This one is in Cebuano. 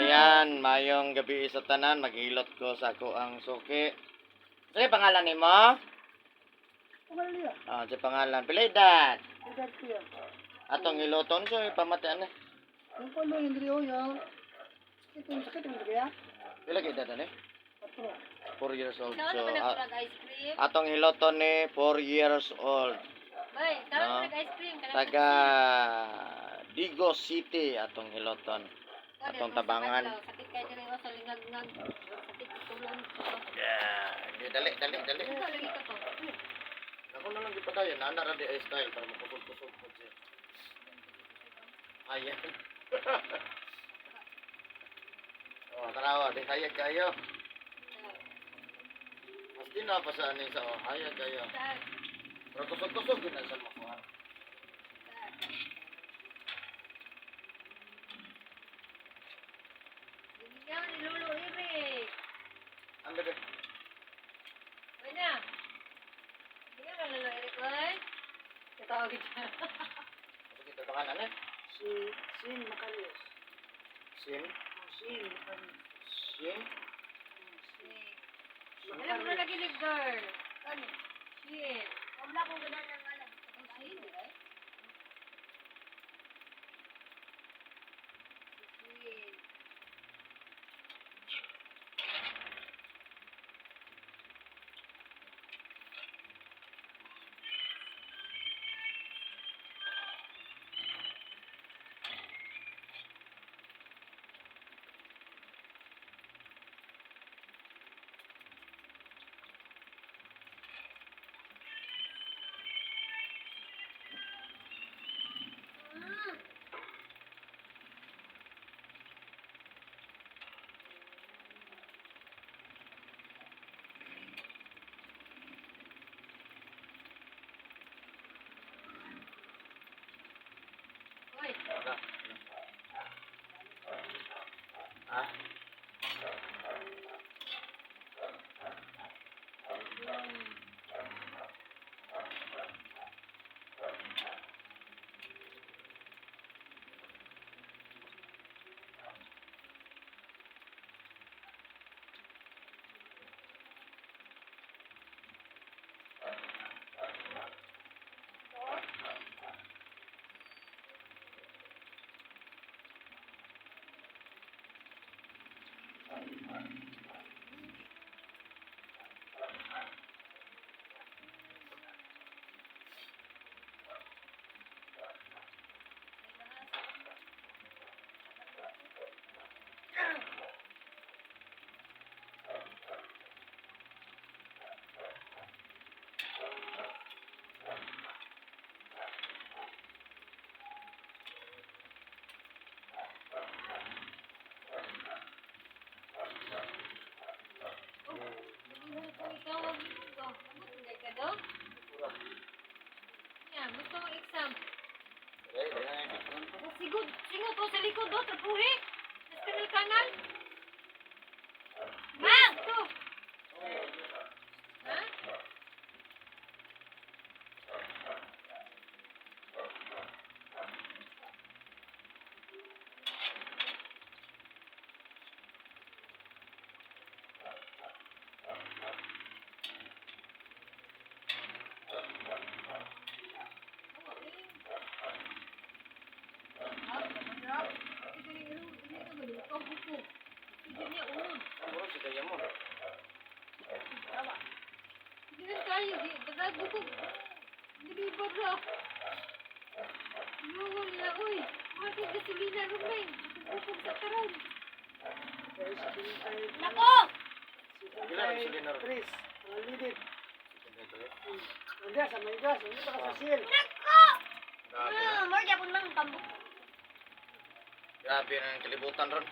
Ayan, mayong gabi sa tanan, maghilot ko sa ako ang suki. Sige, pangalan nimo? Pangalan. Ah, sa pangalan. Pila edad? Edad ko yan. Atong hiloton so pamatian eh. Yung palo, hindi ko yan. Sakit yung sakit yung kaya. Pila kay edad ani? Patro. 4 years old. Tawag So, na ba nag ice cream? atong hiloton ni 4 years old. Bay, tawag No. na nag-ice cream. Kanang Taga Digo City atong hiloton. Sakit. Atong tabangan. Sakit kayo diri oh, sa lingag-ngag. Sakit tulong. Yeah, di, dali dali dali. Ito lagi ka to. Ako na lang gipadayon, ana ra di ay style para makusog-kusog po siya. Ayan. Oh, tarawa, di hayag kayo. Mas di na pa sa ani sa oh, hayag kayo. Saan? Pero kusog-kusog yun ang sa makuha. Gimingaw ni Lolo Eric. Ang bebe. Wala. Gimingaw ka Lolo Eric, oy. Katawag siya. Sige, tabangan ano? Si Sin Macarius. Sin? Oh, Sin Macarius. Sin? Alam mo na lagi ni girl. Ano? Shit. Wala akong gana ng alam. Shin, di ba? Shin. Oy, Wala. Ah? Nagihong ko ikaw, wag mo ba? Abot hindi ka daw? Yan, gusto mong exam. Dali, dali. Oh, sigod, singot oh, sa likod oh, trapuhi. Mas kanal-kanal. Mang! Ito. Ha? Puro si kaya mo. Hindi tayo, di, dagag ko. Hindi ba bro? Lungon nila, uy. Mahal kong gasolina ron, men. Bukog sa karon. Kaya si Bintay. Nako! Si Pila Bintay. nagsulina ron? Chris. Ang lidid. Hindi, sa may gas. Hindi pa ka sa Sin. Nako! Grabe. More gyapon mang tambok. Grabe na ang kalibutan ron.